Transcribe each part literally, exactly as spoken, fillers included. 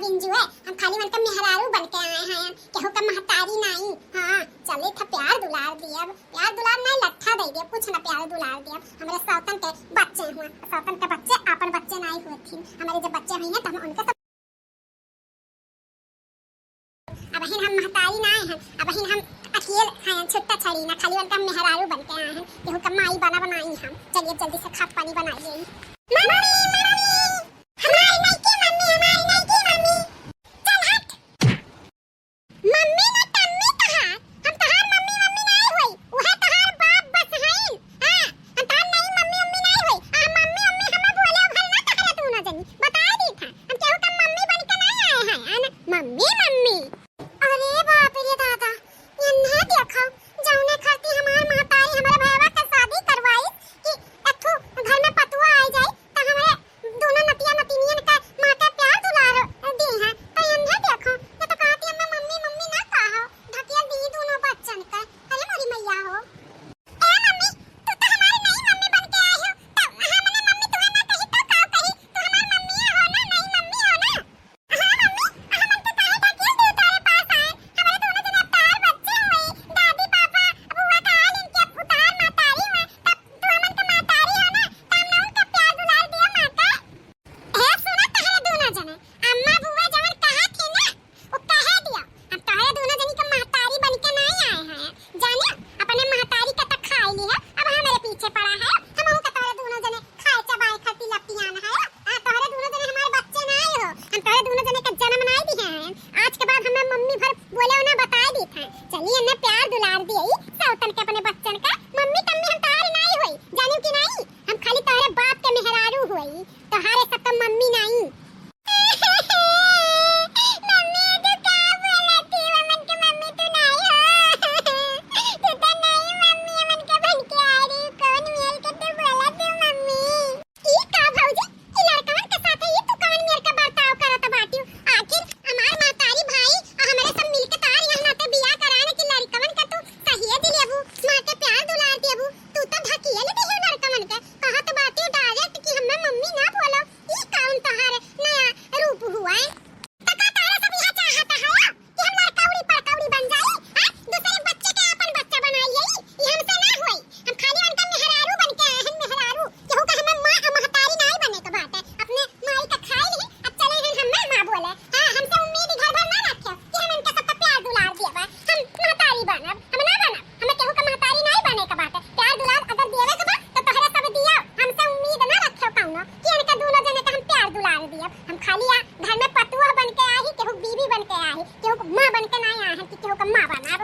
पिंजुए, हम खाली उनका मेहरारू बन के आए हैं, केहू का महतारी नाई। हाँ, चले था प्यार दुलार दियब, प्यार दुलार नाई लट्ठा दे दियब, कुछ ना प्यार दुलार दियब, हमरे सौतन के बच्चे हुए, सौतन के बच्चे आपन बच्चे नाई हुए थी, हमरे जब बच्चे हुए हैं तो हम उनके सब अबहिन हम महतारी नाई हैं, अबहिन हम अकेल हैं, छुट्टा छड़ी ना, खाली उनका मेहरारू बन के आए हैं, केहू का माई बना बनाई हम। चलिए जल्दी से खाद पानी बनाई ले। मम्मी, मम्मी, हमारी नई की मम्मी, हमारी नई की मम्मी। चल हट। मम्मी ना टम्मी तहार, हम तहार मम्मी, मम्मी नाई होई, उहे तहार बाप बस हईन। हाँ, हम तहार नई मम्मी, मम्मी नाई होई। आ मम्मी, मम्मी हमें बोले भर ना तहरा दूनो जनी, बताए दी था। हम केहू का मम्मी बन के नाई आए हैं, है ना? मम्मी, मम्मी। अरे बाप रे दादा, इन्हें देखो, जौने खातिर हमार महतारी हमरे भैया के शादी करवाई कि एक ठो घर में पतुआ आ जाए, त हमरे दोनों नतिया नतिनियन का माँ के प्यार दुलार दी है। त इन्हें देखो, ये तो कहती है, "मैं मम्मी, मम्मी ना कहो, ढकेल दी दोनों बच्चन का।" अरे मोरी मैया हो। ए मम्मी, तू तो हमारी नई मम्मी बन के आई हो, तो हमने मम्मी तुम्हें ना कही तो का कही? तू हमारी मम्मी हो ना, नई मम्मी हो ना। हाँ मम्मी, हमन के काहे ढकेल दे तोरे पास आए? हमरे दोनों जने अब तोहार बच्चे हुए। दादी पापा, बुआ का हाल इनके अब उतार महतारी हुए। तब तू हमन के महतारी हो ना, तब ना उनका प्यार दुलार दिया माँ का। ए सुना तहरे दोनों जने, अम्मा बुआ जवन कहा थी ना, वो कहे दिया। हम तोहरे दोनों जनी के महतारी बन के नहीं आए हैं, जाने अपने महतारी का तो खाई ली है, अब हमारे पीछे पड़ा है। हम का तोहरे दोनों जने खाए चबाए खातिर लपियान है। आ, तोहरे दोनों जने हमारे बच्चे ना आए हो, हम तोहरे दोनों जने का जन्म ना दिए हैं। आज के बाद हमें मम्मी भर बोले ना बताए दी था। चलिए इन्हें प्यार दुलार दिए, सौतन के अपने बच्चन का। मम्मी तम्मी हम तोहरे नाई होई, जानियो कि नाई? हम खाली तोहरे बाप के मेहरारू होई, तोहरे सबका मम्मी नाई। मम्मी, तू का बोलत ही? हमन के मम्मी तू नाई हो। तू तो नई मम्मी हमन के बन के आ रही। कौन मेल के तू बोलत ही, मम्मी? ई का भौजी, ई लड़कवन के साथे ई तू कवन मेर के बर्ताव करत बाटियो? आखिर हमार महतारी भाई आ हमरे सब मिलके तार यहाँ नाते बियाह कराए कि लड़कवन के तू सहेज लेबू, माँ के प्यार दुलार देबू। तू तो ढकेल देहू लड़कवन के, कहत बाटियो direct कि हमें मम्मी ना बोलो। ई कौन तोहार नया रूप हुआ है? त का तोहरा सब इहे चाहत हया कि हम लड़कौड़ी पड़कौड़ी बन जाई? हाँ? दूसरे बच्चे के आपन बच्चा बनाई लेई? ई हमसे ना होई। हम खाली उनका मेहरारू बन के आए हैं, मेहरारू। केहू का हमें माँ और महतारी नाई बने के बाटे। अपने माई का खाई ली, अब चले हैं हम ना माँ बोले। हाँ, हमसे उम्मीद घर भर ना रखे कि हम इनके सबका प्यार दुलार दिए बा। हम महतारी बनब, हम ना बनब। हमें केहू का महतारी नाई बने के बाटे। प्यार दुलार अगर देवे के बा, तो तोहरे सब दिया। हमसे उम्मीद ना रखे कौनो कि इनके दोनों जने का हम प्यार दुलार दियब। हम खाली आ घर में पतोह बन के आही, केहू बीवी बन के आही, केहू के माँ बन के नाई आही कि केहू के माँ बनाब।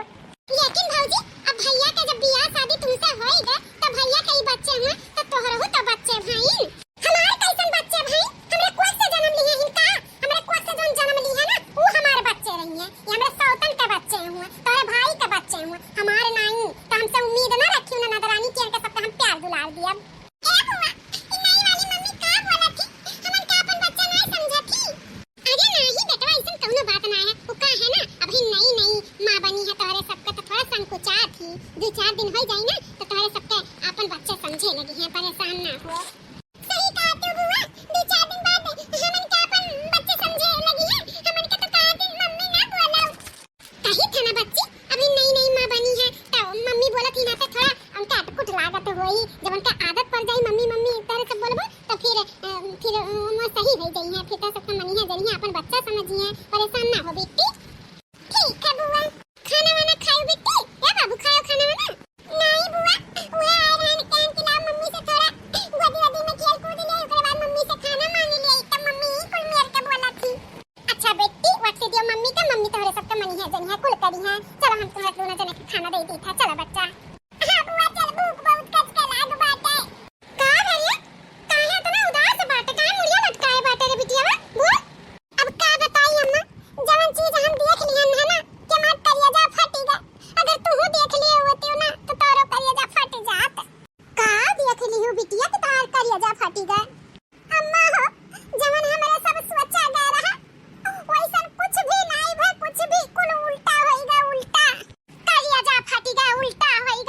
लेकिन भौजी, अब भैया के जब बियाह शादी तुमसे होई गए, तो भैया के ही बच्चे हुए, तो तोहरहू तो बच्चे भईन। हमार कैसन बच्चे भईन? हमरे कोख से जन्म लिए हिन का? हमरे कोख से जौन जन्म लिए ना, ऊ हमार बच्चे रही हैं। ये हमरे सौतन के बच्चे हुए, तोहरे भाई के बच्चे हुए, हमार नाई। तो हमसे उम्मीद ना रखियो ना ननद रानी कि इनके सबके हम प्यार दुलार दियब। ए बुआ, ई नई वाली मम्मी का बोलत थी? हमन का अपन बच्चा नाई समझत थी? अरे नाही बेटवा, अइसन कउनो बात ना है। उ का है ना, अभी नई नई माँ बनी है, तोहरे सबके तो थोड़ा संकुचात ही। दू चार दिन हो जाई ना, तो तोहरे सबके आपन बच्चा समझे लगी है, परेशान ना हो। सही कहा तू बुआ, दू चार दिन बाद हमन के आपन बच्चा समझे लगी है। हमन के तो कहा दिन मम्मी ना बोला। कही था ना बच्ची, अभी नई नई माँ बनी है, तो मम्मी बोलत ही ना, तो थोड़ा उनका अटकुट लागत होई। जब उनका आदत पड़ जाई मम्मी मम्मी तरह से बोलबो, तो फिर, अ, फिर, अ, वो सही हो जाई है, फिर तो सबके मनी है, जनी है, अपन बच्चा समझी है, परेशान ना हो बिट्टी। ठीक है बुआ, खाना वाना खायो बिट्टी? ए बाबू, खायो खाना वाना? नहीं बुआ, वे आए रहन, कहन कि लाओ मम्मी से थोड़ा गोदी वोदी में खेल कूद ले, ओकरे बाद मम्मी से खाना मांग ले, तो मम्मी ही कुल मेर के बोला थी। अच्छा बेटी, वक्त से दियो मम्मी का, मम्मी तोहरे सबके मनी है, जनी है, कुल करी है। चलो हम तुम्हारे दोनों जने के खाना दे दी था। चलो बच्चा। हाँ बुआ, चल, भूख बहुत कस के लाग बाटे। का भैया, काहे इतना उदास बाटे, काहे मुड़िया लटकाए बाटे रे बिटिया, बोल। अब का बताई अम्मा, जवन चीज हम देख लिहन है ना, कि हमार करेजा फटी गए। अगर तू देख लिए होती ना, तो तोरो करेजा फट जात। का देख लिहू बिटिया कि तोहार करेजा फटी गए? अम्मा हो, जवन हमरे सब सोचा गए रहा, वैसन कुछ भी नाई भे, कुछ भी, कुल उल्टा होई गए, उल्टा। करेजा फटी गए, उल्टा होई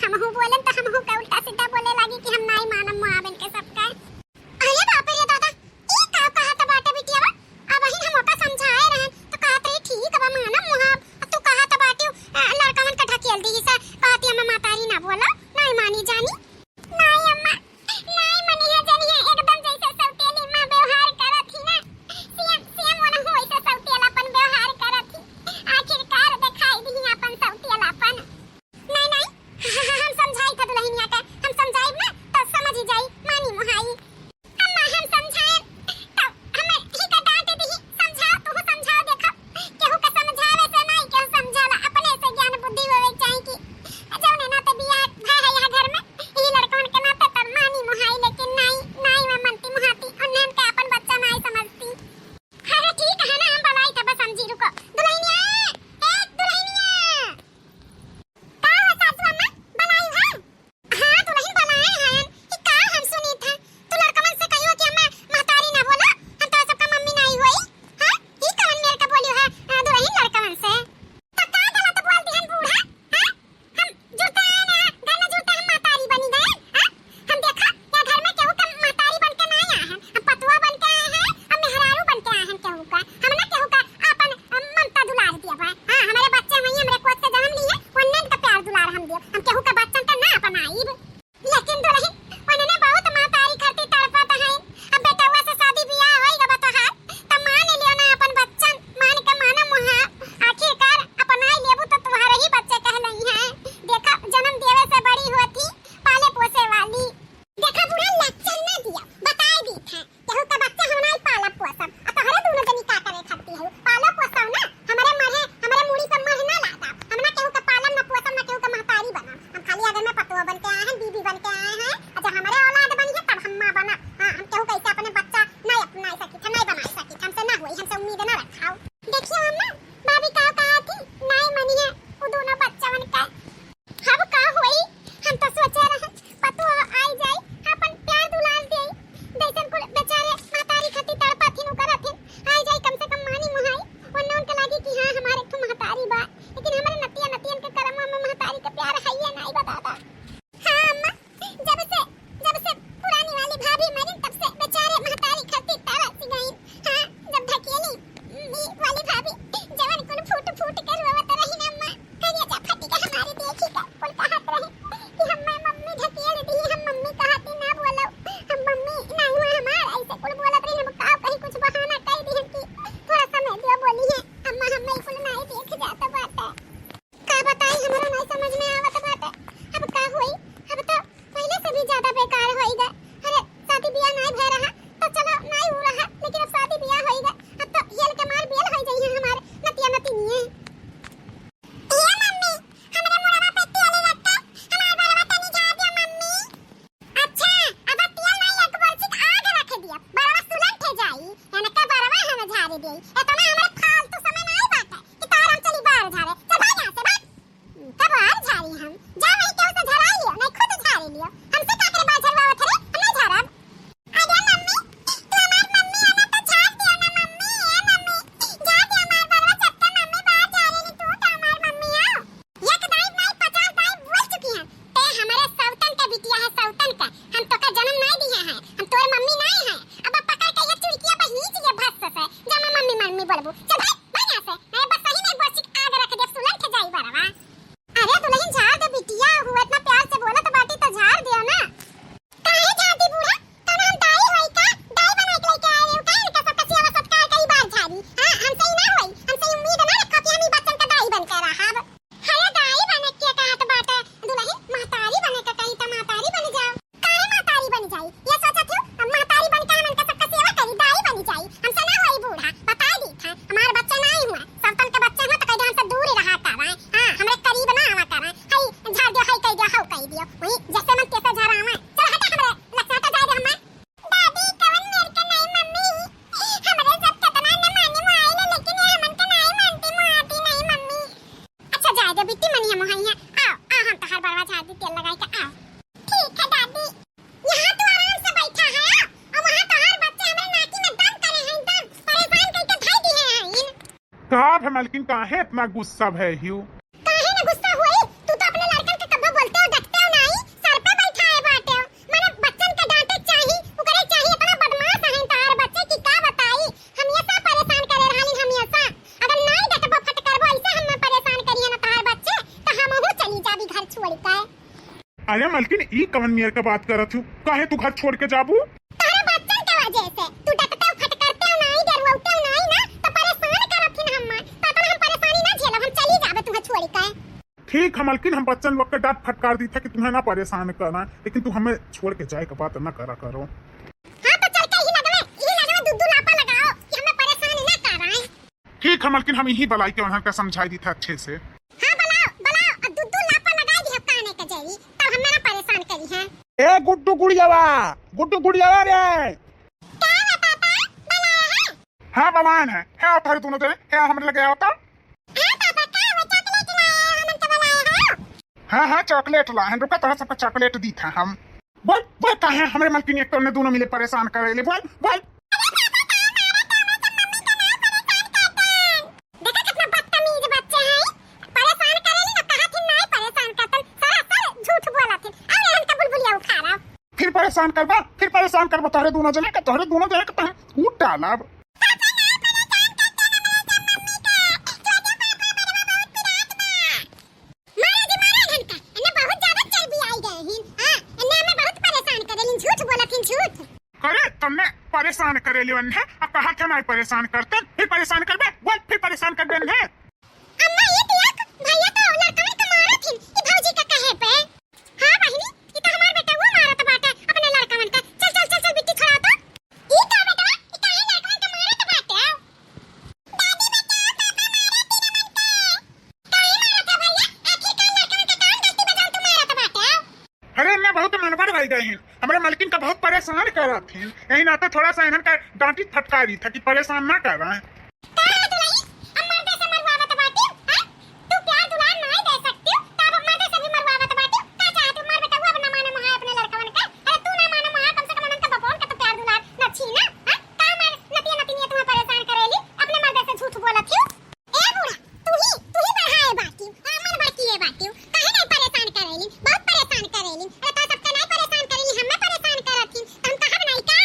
हमहू बोलेम त हमहू का उल्टा सीधा बोले लागी कि हम नाई मानम मुहाब इनके सबका। अरे बाप रे दादा, ई का कहत बाटे बिटिया? अबहिन हम ओका समझाए रहन त कहत रही ठीक बा मानम मुहाब, आ तू कहत बाटिउ, अ, लड़कवन का ढकेल दी से, कहती हम महतारी ना बोलो, नाई मानी जानी। नाई अम्मा, नाई मनिहे जनिहे, एकदम जैसे सौतेली माँ व्यवहार करत ही ना, सेम सेम वनहु वैसे सौतेलापन व्यवहार करत ही। आखिरकार देखाई दी अपन सौतेलापन। नाई, नाई, हम समझाई था दुल्हनिया का, हम समझाई ना तो समझ ही जाई, मानी मुहाई। अम्मा, हम समझाए तो हमें ही का डांट दी, समझाओ, तू समझाओ, देखो, केहू का समझावे से नाई केहू समझाला, अपने से ज्ञान बुद्धि होवे चाही कि जौने नाते बियाह भा है यहाँ घर में, ई लड़कन के नाते तब मानी मुहाई, लेकिन नाई, नाई में मनती मुहाती, उन्हें के अपन बच्चा नाई समझती। अरे ठीक है ना, हम बुलाई था, बस समझी, रुको। दुल्हनिया, ए दुल्हनिया। का हो सासू अम्मा, बुलाई है? हाँ, दुल्हन बुलाए हैं। ई का हम सुनी था? तू लड़कवन से कहियो कि हमें महतारी ना बोला, हम तो सबका मम्मी नाई होई। हाँ? ई कवन मेर का बोलियो है, अ, दुल्हन लड़कवन से? तो का गलत बोल दिहन बूढ़ा? हाँ? हम जुड़ते आए ना, घर में जुड़ते हम महतारी बनी गए। हाँ? हम देखा, या घर में केहू के महतारी बन के ना आए हैं। हम पतुआ बन के आए हैं, हम मेहरारू बन के आए हैं केहू का। हम ना केहू का आपन, अ, ममता दुलार दिया बा। हाँ, हमारे बच्चे हुई, हमरे कोख से जन्म लिए, उन्हें का प्यार दुलार हम दियो। हम केहू का बच्चन का ना अपनाइब। लेकिन दुल्हन, उन्हें बहुत महतारी खातिर तड़पत है। अब बेटवा से शादी बियाह होई गवा तोहार, त मान लियो ना अपन बच्चन, मान के मानो मुहा। आखिरकार अपनाई लेबू तो तुम्हारे ही बच्चे कहलई हैं। देखा, जन्म देवे से बड़ी होती पाले पोसे वाली। देखा बूढ़ा, लक्षण ना दिया, बताई दी था। केहू का बच्चा हम नाई पालब पोसब, आ तोहरे दोनों जनी का करे खाती है? पालो पोसब ना, हमरे मढ़े, हमरे मूड़ी पे मढ़ ना लागा। हम ना केहू का पालब, ना पोसब, ना केहू का महतारी बनब। हम खाली अगर में पतोह बन के आए हैं, बीबी बन के आए हैं, अच्छा हमरे औलाद बनी है तब हम माँ बनब। हाँ, हम केहू कैसे अपने बच्चा नाई अपनाई सकी था, नाई बनाई सकी था, हमसे ना होई, हमसे उम्मीद ना रखाओ। देखियो अम्मा, भाभी का कहा थी, नाई मनी है, वो दोनों बच्चवन का। अब का होई? हम तो सोचे रहे, पतोह आई जाई, अपन प्यार दुलार देई। जैसन कुल बेचारे महतारी खातिर तड़पथिन, उ करथिन, आई जाई कम से कम मानी मुहाई। ओन्ने उनके लागी कि हाँ, हमारे एक ठो महतारी बा। लेकिन हमारे नतिया नतियन के करम में महतारी के प्यार है ये नाई बा दादा। हाँ अम्मा, जब से, जब से पुरानी वाली भाभी मरी, तब से बेचारे महतारी खातिर तरस गई। हाँ, जब ढकेली, ई वाली भाभी जवन कुल फूट फूट के रोवत रही ना अम्मा, करेजा फट के हमारे देखी का कुल कहत रहे कि हम्मे मम्मी ढकेल दी, हम मम्मी कहती ना बोलो, हम मम्मी नाई हुआ हमार, ऐसे कुल बोलत रही। हम का कहीं कुछ बहाना कह दी हम कि थोड़ा समय दियो बोली है अम्मा, हम्मे कुल नाई देख जात बाटे। का बताई, हमरा नाई समझ में आवत बाटे। अब का होई, अब तो पहले से भी ज्यादा बेकार होई गए। अरे शादी बियाह नाई भय रहा तो चलो नाई हो रहा, लेकिन अब शादी बियाह होई गए, अब तो हेल के मार बेल होई जाई है हमारे नतिया नतिनिये। ए मम्मी, हमरे मुड़वा पे तेल रख के हमार बरवा तनी झाड़ दे मम्मी। अच्छा, अब तेल नाई, एक बरछी के आग रख दिया, बरवा सुलंठ जाई, एनका बरवा हम झाड़ दे। इतना हमरे फालतू समय नाई बाटे कि तोहर हम चली बार झाड़े। चल भाग यहाँ से, भाग। कब बार झाड़ी हम? जा वही केहू से झराई लियो, नहीं खुद झाड़ी लियो। हमसे का करे बार झरवावत है रे? हम नहीं झरब। अरे मम्मी, तू हमार मम्मी है ना, तो झाड़ दियो ना मम्मी। ए मम्मी, झाड़ दियो हमार बरवा, सबके मम्मी बार झाड़े ली, तू तो हमार मम्मी हो। एक दाई नाई, पचास दाई बोल चुकी हैं। ते हमारे सौतन के बिटिया है, सौतन का। हम तोका जन्म नाई दिए हैं, हम तोर मम्मी नाई है। अब पकड़ के ये चुड़किया बहींच ये भस्स से, जमा मम्मी मम्मी बोलबू। चल भाई, भाई यहाँ से। मैं बस सही में एक बरछी आग रख दे, सुलंठ जाई बरवा। अरे दुल्हन झाड़ दे बिटिया, हुआ इतना प्यार से बोलत बाटी तो झाड़ दियो ना। काहे झाड़ दी बूढ़ा? कौनो हम दाई होई का? दाई बनाई के लेके आए हो का? इनका सबका सेवा सत्कार कई बार झाड़ी। हाँ, हमसे ही ना होई, हमसे ही उम्मीद ना रखो कि हम ही बच्चन का दाई बन के रहब। अरे दाई बने के कहत बाटे दुल्हन, महतारी बने के कही त महतारी बन जाओ। काहे महतारी बन जाई? ये सोचत हो, अब महतारी बन के हम इनका सबका सेवा करी, दाई बन जाई। हमसे ना होई बूढ़ा, बता दी था, हमार बच्चा ना ही हुआ। सौतन के बच्चे हो तो कह दे हमसे दूर ही रहा करें। हाँ, हमरे करीब ना आवा करें। हई झाड़ दियो, हई कह दियो, हऊ कह दियो। वही जैसे मन तैसे झाड़ आवे। चल हटा हमरे लग से, हटा जाए दे हमें। दादी, कवन मेर के नाई मम्मी? हमरे सब केतना न माने मुआइले, लेकिन ये हमन के नाई मानती मुआती नाई मम्मी। अच्छा जाए दे बिट्टी, मनिया मुहाइया। आओ, आओ हम तोहार बरवा झाड़ दी तेल लगाई के, आओ। ठीक है दादी। यहाँ तू आराम से बैठा है, आओ। और वहाँ तोहार बच्चे हमरे नाकी में दम करे हैं, दम। परेशान करके धई दिए हैं इन। का भे मलकिन, काहे इतना गुस्सा भे हियो? काहे ना गुस्सा होई? तू तो अपने लड़कन के कब्बो बोलते हो डट अरे मलकिन, ई कवन मेर के बात करत हू? काहे तू घर छोड़ के जाबू? तोहरे बच्चन के वजह से। तू डटते हो, फटकारते हो नाई, डरवते हो नाई ना, तो परेशान करत हिन हम्मा। तो इतना हम परेशानी ना झेलब, हम चली जाबे तुहे छोड़ के। ठीक है मलकिन, हम बच्चन लोग के डांट फटकार दी था कि तुम्हें ना परेशान करना, लेकिन तू हमें छोड़ के जाए के बात ना करा करो। हाँ, तो चल के यही लगवे, यही लगवे दू दू लापा लगाओ कि हमें परेशान ना कराएं। ठीक है मलकिन, हम यही बलाई के उन्हन का समझाई दी था अच्छे से। हाँ, बलाओ, बलाओ, और दू दू लापा लगाई दी हो काने के जरी, तब हमें ना परेशान करी हैं। ए गुड्डू गुड़ियावा, गुड्डू गुड़ियावा रे। का बा पापा, बलाए हैं? हाँ, बलाए हैं। है, आओ तोहरे दोनों जने, है, आओ हमरे लगे आओ तो। हाँ पापा, का हुआ, चॉकलेट लाए हो, हमन के बुलाए हो? हाँ, हाँ, चॉकलेट लाए हैं, रुका, तोहरा सबका चॉकलेट दी था हम। बोल, बोल, काहे हमरे मलकिन एक तोने दोनों मिले परेशान करेले, बोल, बोल। अरे पापा, काहे मारत हो, हमरे सब मम्मी के ना परेशान करतन। देखा कितना बदतमीज बच्चे हैं, परेशान करेली ना, कहा थी नहीं परेशान करतन, सरासर झूठ बोलत हैं। अरे हम तो बुलबुलिया उखाड़ा। फिर परेशान करबा, फिर परेशान करबा, तोहरे दोनों जने के, तोहरे दोनों जने के तो हम कूट डालब। मारा जी, मारा इनका, इन्हें बहुत ज्यादा चर्बी आई गए हिन। हाँ, इन्हें हमें बहुत परेशान करेलिन, झूठ बोलत हिन, झूठ। करे, तन्ने परेशान करेलिन है, अब कहा था नहीं परेशान करते, फिर परेशान करबे, बोल, फिर परेशान करबे इन्हें। अम्मा, ये देख, भैया तो लड़कवन के मारत हिन, ई भौजी के कहे पे। हाँ बहिनी, ई तो हमार बेटवा मारत बाटे अपने लड़कवन के। चल, चल, चल, चल, बिट्टी छोड़ा तो। ई का बेटवा, ई काहे लड़कवन के मारत बाटे? दादी बचाओ, पापा मारत हिन हमन के। काहे मारत है भैया? आखिर का लड़कवन के कौन गलती बा जौन तू मारत बाटे? अरे, इन्हें बहुत मनबड़ रह गए हैं, हमरे मलकिन का बहुत परेशान करत हैं, यही नाते थोड़ा सा इन्हन का डांटी फटकारी था कि परेशान ना कर रहे हैं। का रे दुलही, अब मर्दे से मरवावत बाटी, हैं? तू प्यार दुलार नाय दे सकती, त अब मर्दे से भी मरवावत बाटी। का चाहत हूँ, मार बेटवा अब ना माने मोहाय अपने लड़कवन के? अरे तू ना माने मोहाय, कम से कम उनन के बपोन के तो प्यार दुलार न छीना, हैं? का मार नतिया नतिनिया तुम्हें परेशान करेली, अपने मर्दे से झूठ बोलत ही। ए बूढ़ा, तू ही, तू ही बढ़ाए बाटी, हमन बड़की है बाटी, काहे नहीं परेशान करेली? बहुत परेशान करेली। अरे तो सबके नहीं परेशान करेली, हमें परेशान करत ही, त हम कहब नहीं का?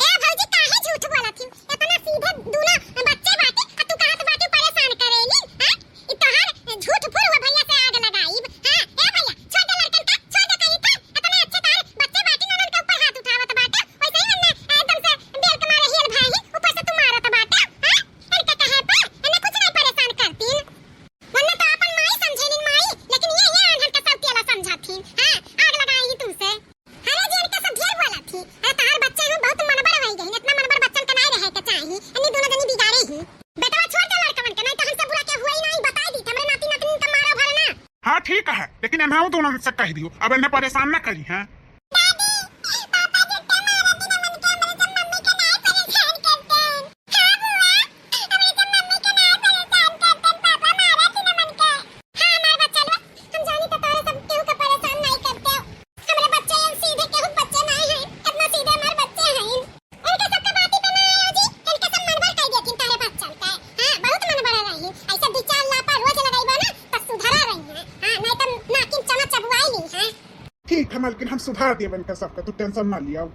ए भौजी, काहे झूठ बोलत ही? इतना सीधे दूनो बच्चे बाटे, आ तू कहत बाटे परेशान करेली, हैं? ई तोहार झूठ फूल हुआ, भैया से आग लगाइब, हैं? ए भैया, छोड़ दे लड़कन का, छोड़ दे कहीं का। इतने अच्छे तोहार बच्चे बाटे, उनन के ऊपर हाथ उठावत बाटे, वैसे ही वरना एकदम से बेल के मारे हियल भाई, ऊपर से तू मारत बाटे, हैं? इनके कहे पे, इन्हें कुछ नहीं परेशान करतीन। वरना तो अपन माई समझेलिन माई, लेकिन ये, ये आन्हर के सौतियाला समझत ही, हैं? आग लगाई तुमसे। अरे जी, इनके सब ढेर बोलत ही। अरे तहार बच्चे हूँ बहुत मनबड़ होई गई, इतना मनबड़ बच्चन के नाय रहे के चाही। इन्हीं दोनों जनी बिगाड़े ही। बेटवा छोड़ दे लड़कवन के, नहीं तो हमसे बुरा के हुआ ही नहीं, बताई दी, हमरे नाती नातिन के मारा भर ना। हाँ ठीक है, लेकिन इन्हें दोनों से कह दियो, अब इन्हें परेशान ना करी हैं। दादी, पापा झूठे मारत ही, हमन के, हमरे सब मम्मी के नाय परेशान करते हैं। हाँ बुआ, हमरे सब मम्मी के नाय परेशान करते हैं, पापा मारत ही हमन के। हाँ, हमार बच्चा लोग, हम जानी तो तोहरे सब केहू के परेशान नाई करते हो। हमरे बच्चे सीधे केहू के बच्चे नाई हैं, कितना सीधे हमार बच्चे हैं। इनके सबके बाती पे ना आयो जी, इनके सब मनबड़ कई देथिन तोहरे बच्चन के। हाँ, बहुत मनबड़ रही। ऐसे विचार लापा रोज लगाई बा ना, तो सुधरा रही हैं। हाँ, नहीं तो नाकिन चना चबुआई ली हैं। ठीक है मालकिन, हम सुधार देब इनका सबका, तू tension ना लियाओ।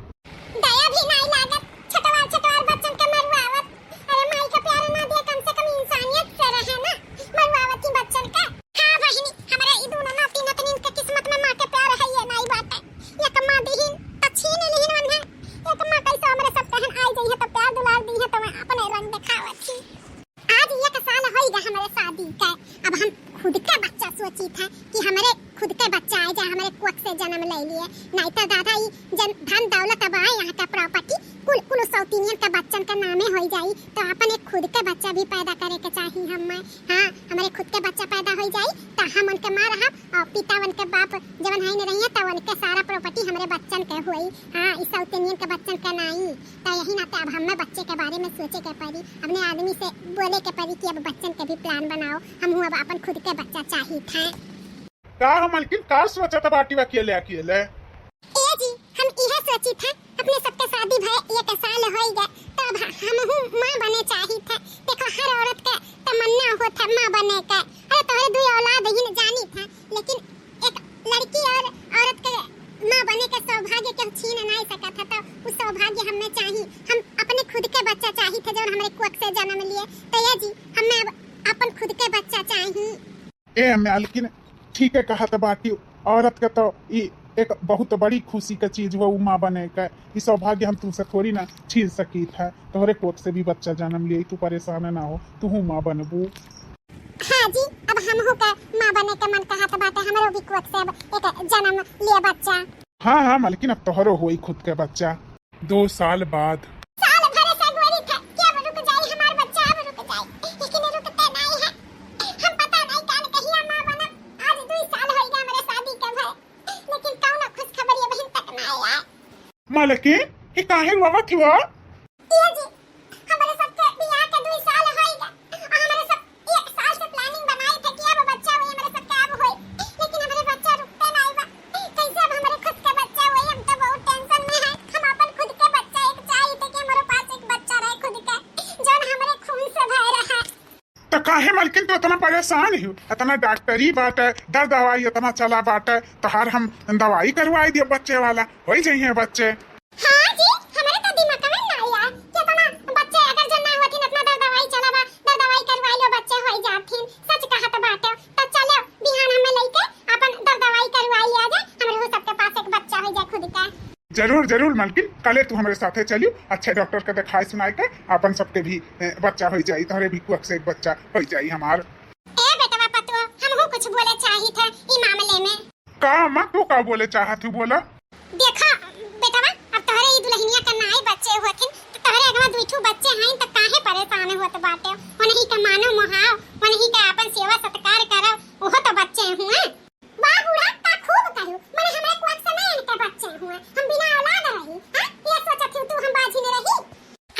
दया भी नाई लागत, छोटवार छोटवार बच्चन के मरुआवत। अरे माई का प्यार ना दे, कम से कम इंसानियत से रहे ना, मरुआवत ही बच्चन का। हाँ बहिनी, हमरे ई दोनों नाती नतनीन के किस्मत में माँ के प्यार है ये नाई बाटे। एक माँ दीहिन त छीन लिहिन वन्हे, एक माँ कैसे हमरे सब कहन आई जइहे तो प्यार दुलार दीहे तो मैं अपने रंग दिखावत ही। आज एक साल होई गए हमरे शादी के। अब हम खुद के बच्चा सोची थे कि हमरे खुद के बच्चा आए जाए, हमरे कोख से जन्म ले लिए। नहीं तो दादा, ई जन, धन दौलत अब आए, यहाँ का property कुल, कुल सौतीनियन के बच्चन के नामे होई जाई, तो अपन एक खुद के बच्चा भी पैदा करे के चाही हमें। हाँ, हमरे खुद के बच्चा पैदा होई जाई, तो हम उनके माँ रहब और पिता उनके बाप जवन है न रहिए, तो उनके सारा property हमरे बच्चन के होई। हाँ, ई सौतीनियन के बच्चन के नाई। तो यही नाते अब हमें बच्चे के बारे में सोचे के पड़ी, अपने आदमी से बोले के पड़ी कि अब बच्चन के भी plan बनाओ, हमहू अब अपन खुद के बच्चा चाहित है। का हो मलकिन, का सोचत बाटी अकेले अकेले? ए जी, हम इहे सोचित है, अपने सबके शादी भए एक साल होई गए, तो अब हमहू माँ बने चाहित है। देखो, हर औरत के तमन्ना होत है माँ बने के। अरे तोहरे दुई औलाद ही न जानित है, लेकिन एक लड़की और औरत के माँ बने के सौभाग्य केहू छीन नाई सकत है, तो उ सौभाग्य हमें चाही। हम अपने खुद के बच्चा चाही थे, जौन हमरे कोख से जन्म लिए। तो ये जी, हमें अब अपन खुद के बच्चा चाही। ए मालकिन, ठीके कहत बाटी, औरत के तो ई एक बहुत बड़ी खुशी का चीज हो उ माँ बने का। ई सौभाग्य हम तुमसे थोड़ी ना छीन सकीत है। तोहरे कोख से भी बच्चा जन्म लिए, तू परेशान ना हो, तू हूँ माँ बनबू। हाँ जी, अब हमहू के माँ बने के मन कहत बाटे, हमरो भी कोख से अब एक जन्म लिए बच्चा। हाँ, हाँ, मलकिन, अब तोहरो होई खुद के बच्चा। दो साल बाद। साल भरे से अगोरी था कि अब रुक जाई हमार बच्चा, अब रुक जाई, लेकिन रुकते नाई है। हम पता नाई कान कहिया माँ बनब। आज दुई साल होई गया हमरे शादी के भय, लेकिन कौनो खुशखबरी अबहिन तक ना आया। मलकिन, ई काहे रोवत हो? ये जी, हमरे सबके बियाह के दुई साल होई गया, और हमरे सब एक साल से planning बनाई थे कि अब बच्चा होई, हमरे सबके अब होई, लेकिन हमरे बच्चा रुकते नाई बा। कैसे अब हमरे खुद के बच्चा होई? हम तो बहुत tension में है। हम अपन खुद के बच्चा एक चाहित है कि हमरे पास एक बच्चा रहे खुद के, जौन हमरे खून से भय रहा। तो काहे मलकिन तू इतना परेशान हो? इतना डॉक्टरी बाटे, दर दवाई इतना चला बाटे, तोहार हम दवाई करवाई दिए बच्चे वाला, होई जइहें बच्चे। हाँ जी, हमरे तो दिमाग में ना आया कि इतना बच्चे अगर जब ना होथिन, इतना दर दवाई चला बा, दर दवाई करवाई लो, बच्चे होई जाथिन। सच कहत बाटे। तो चलो बिहान हमें लेके अपन दर दवाई करवाई लिया जाए, हमरे सबके पास एक बच्चा होई जाए खुद का। जरूर, जरूर मलकिन, कले तू हमरे साथे चलियो, अच्छे डॉक्टर के देखाए सुनाए के अपन सबके भी, ए, बच्चा होई जाई, तोहरे भी कोख से एक बच्चा होई जाई हमार। ए बेटवा पतुआ, हमहू कुछ बोले चाहित है ई मामले में। का अम्मा, तू का बोले चाहत हूँ, बोला। देखा बेटवा, अब तोहरे ई दुल्हनिया के नाई बच्चे होथिन, तो तोहरे अगवा दुई ठू बच्चे हैं, तो काहे परेशान होत बाटे? वनही के मानो मोहाव, वनही के अपन सेवा सत्कार करव, ओहो तो बच्चे हुए। वाह बूढ़ा, का खूब करू, मने हमरे कोख से ना इनके बच्चे हुए, हम बिना औलाद रही, हाँ? ये सोचत हूँ तू हम बाझिन रही?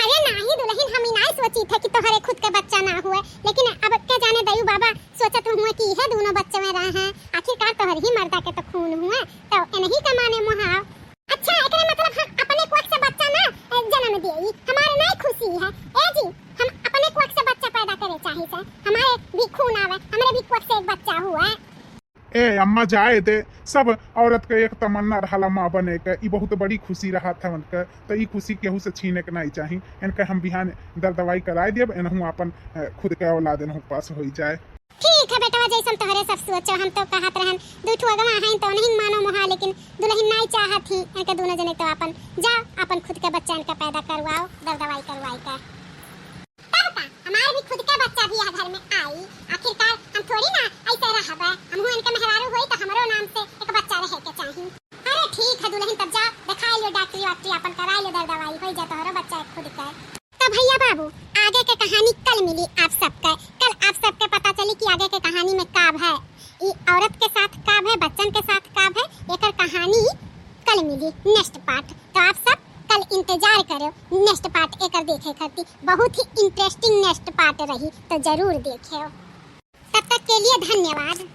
अरे नाही दुल्हन, हम ई नाही सोची थे कि तोहरे खुद के बच्चा ना हुए, लेकिन अब के जाने दयू बाबा सोचत हुए कि इहे दोनों बच्चे में रहे हैं, आखिरकार तोहर ही मर्दा के तो खून हुए, तो इनही के माने मोहाव। अच्छा, एकरे मतलब हम अपने कोख से बच्चा ना, ए, जन्म देई, हमारे नहीं खुशी है। ए जी, हम अपने कोख से बच्चा पैदा करे चाही से, हमारे भी खून आवे, हमरे भी कोख से एक बच्चा हुए। ए अम्मा, जाए दे, सब औरत के एक तमन्ना रहला माँ बने के, ई बहुत बड़ी खुशी रहत है उनके, तो ई खुशी केहू से छीने के नहीं चाही। इनके हम बिहान दर दवाई कराए देब, इनहू अपन, अ, खुद के औलाद इनहू पास होई जाए। ठीक है बेटवा, जैसन तोहरे सब सोचो, हम तो कहत रहन दुई ठो अगवा हैं तो नहीं मानो मोहा, लेकिन दुल्हन नहीं चाहत ही, इनके दोनों जने तो अपन जा, अपन खुद के बच्चा इनका पैदा करवाओ, दर दवाई करवाई का। तब का हमार भी खुद के बच्चा भी यह घर में आई। आखिरकार हम थोड़ी ना ऐसे रहबे, हमहू इनके मेहरारू होई तो हमरो नाम से एक बच्चा रहे के चाही। अरे ठीक है दुल्हन, तब जा दिखा लियो डॉक्टरी वाक्टरी, अपन करा लियो दर दवाई, होई जा तोहरो बच्चा एक खुद के। तो भैया बाबू, आगे के कहानी कल मिली आप सबके। कल आप सबके पता चली कि आगे के कहानी में का भय, ई औरत के साथ का भय, बच्चन के साथ का भय, एकर कहानी कल मिली next part। तो आप सब कल इंतजार करो next part एकर देखे खातिर, बहुत ही interesting next part रही, तो जरूर देखो। तब तक के लिए धन्यवाद।